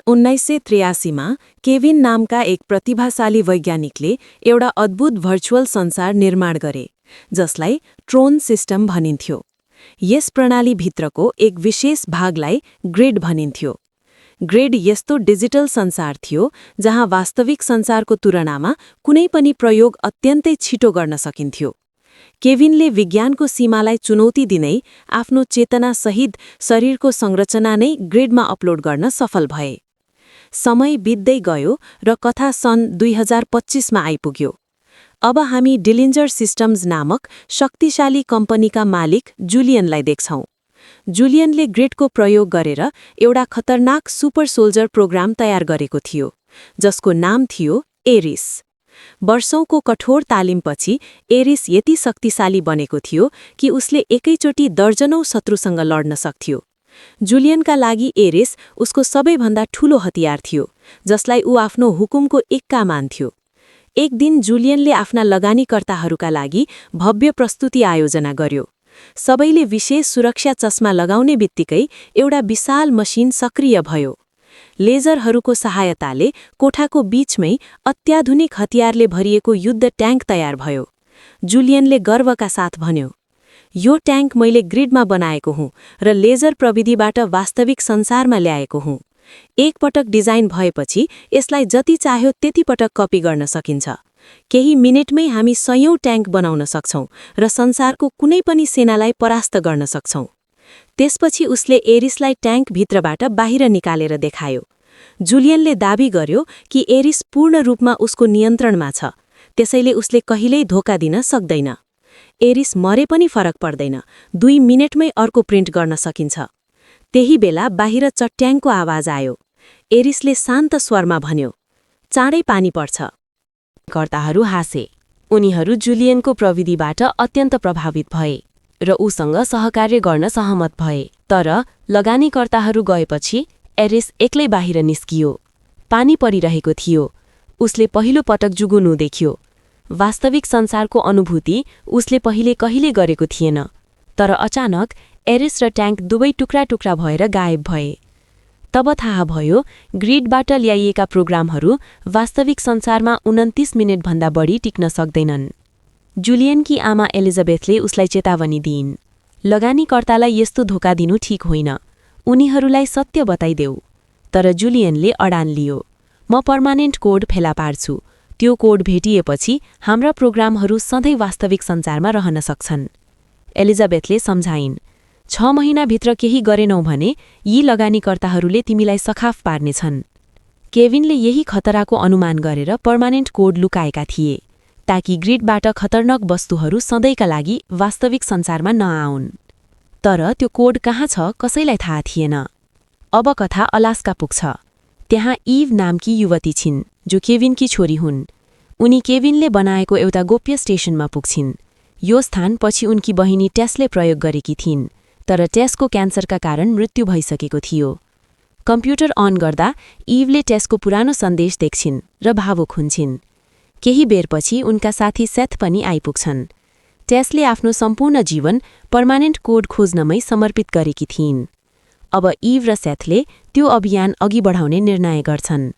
1983 मा केभिन नामका एक प्रतिभाशाली वैज्ञानिकले एउटा अद्भुत भर्चुअल संसार निर्माण गरे, जसलाई ट्रोन सिस्टम भनिन्थ्यो। यस प्रणालीभित्रको एक विशेष भागलाई ग्रिड भनिन्थ्यो। ग्रिड यस्तो डिजिटल संसार थियो जहाँ वास्तविक संसारको तुलनामा कुनै पनि प्रयोग अत्यन्तै छिटो गर्न सकिन्थ्यो। केभिनले विज्ञानको सीमालाई चुनौती दिँदै आफ्नो चेतनासहित शरीरको संरचना नै ग्रिडमा अपलोड गर्न सफल भए। समय बित्दै गयो र कथा सन् 2025 मा आइपुग्यो। अब हामी डिलिन्जर सिस्टम्स नामक शक्तिशाली कम्पनीका मालिक जुलियनलाई देख्छौं। जुलियनले ग्रिडको प्रयोग गरेर एउटा खतरनाक सुपर सोल्जर प्रोग्राम तयार गरेको थियो, जसको नाम थियो एरिस। वर्षौंको कठोर तालिमपछि एरिस यति शक्तिशाली बनेको थियो कि उसले एकैचोटि दर्जनौं शत्रुसँग लड्न सक्थ्यो। जुलियनका लागि एरिस उसको सबैभन्दा ठूलो हतियार थियो, जसलाई ऊ आफ्नो हुकुमको एक्का मान्थ्यो। एक दिन जुलियनले आफ्ना लगानीकर्ताहरूका लागि भव्य प्रस्तुति आयोजना गर्यो। सबैले विशेष सुरक्षा चस्मा लगाउने बित्तिकै एउटा विशाल मसिन सक्रिय भयो। लेजरहरूको सहायताले कोठाको बीचमै अत्याधुनिक हतियारले भरिएको युद्ध ट्याङ्क तयार भयो। जुलियनले गर्वका साथ भन्यो, यो ट्याङ्क मैले ग्रिडमा बनाएको हुँ र लेजर प्रविधिबाट वास्तविक संसारमा ल्याएको हुँ। एक पटक डिजाइन भएपछि यसलाई जति चाह्यो त्यति पटक कपी गर्न सकिन्छ। केही मिनेटमै हामी 100औं ट्याङ्क बनाउन सक्छौं र संसारको कुनै पनि सेनालाई परास्त गर्न सक्छौं। त्यसपछि उसले एरिसलाई ट्याङ्क भित्रबाट बाहिर निकालेर देखायो। जुलियनले दाबी गर्यो कि एरिस पूर्ण रूपमा उसको नियन्त्रणमा छ, त्यसैले उसले कहिल्यै धोका दिन सक्दैन। एरिस मरे पनि फरक पर्दैन, 2 मिनेटमै अर्को प्रिन्ट गर्न सकिन्छ। त्यही बेला बाहिर चट्याङको आवाज आयो। एरिसले शान्त स्वरमा भन्यो, चाँडै पानी पर्छ। कर्ताहरू हाँसे। उनीहरू जुलियनको प्रविधिबाट अत्यन्त प्रभावित भए र उसँग सहकार्य गर्न सहमत भए। तर लगानीकर्ताहरू गएपछि एरिस एक्लै बाहिर निस्कियो। पानी परिरहेको थियो। उसले पहिलो पटक जुगुनु देख्यो। वास्तविक संसारको अनुभूति उसले पहिले कहिले गरेको थिएन। तर अचानक एरिस र ट्याङ्क दुवै टुक्रा-टुक्रा भएर गायब भए। तब थाहा भयो ग्रिडबाट ल्याइएका प्रोग्रामहरू वास्तविक संसारमा 29 मिनेटभन्दा बढी टिक्न सक्दैनन्। जुलियनकी आमा एलिजाबेथले उसलाई चेतावनी दिइन्, लगानीकर्तालाई यस्तो धोका दिनु ठिक होइन, उनीहरूलाई सत्य बताइदेऊ। तर जुलियनले अडान लियो, म पर्मानेन्ट कोड फेला पार्छु। त्यो कोड भेटिएपछि हाम्रा प्रोग्रामहरू सधैँ वास्तविक संसारमा रहन सक्छन्। एलिजाबेथले सम्झाइन्, 6 महिनाभित्र केही गरेनौ भने यी लगानीकर्ताहरूले तिमीलाई सखाफ पार्नेछन्। केभिनले यही खतराको अनुमान गरेर पर्मानेन्ट कोड लुकाएका थिए, ताकि ग्रिडबाट खतरनाक वस्तुहरू सधैँका लागि वास्तविक संसारमा नआउन्। तर त्यो कोड कहाँ छ कसैलाई थाहा थिएन। अब कथा अलास्का पुग्छ। त्यहाँ इभ नामकी युवती छिन्, जो केभिनकी छोरी हुन्। उनी केभिनले बनाएको एउटा गोप्य स्टेशनमा पुग्छिन्। यो स्थान पछि उनकी बहिनी टेसले प्रयोग गरेकी थिइन्, तर टेसको क्यान्सरका कारण मृत्यु भइसकेको थियो। कम्प्युटर अन गर्दा इभले टेसको पुरानो सन्देश देख्छिन् र भावुक हुन्छिन्। केही बेरपछि उनका साथी सेथ पनि आइपुग्छन्। टेसले आफ्नो सम्पूर्ण जीवन पर्मानेन्ट कोड खोज्नमै समर्पित गरेकी थिइन्। अब इभ र सेथले त्यो अभियान अघि बढाउने निर्णय गर्छन्।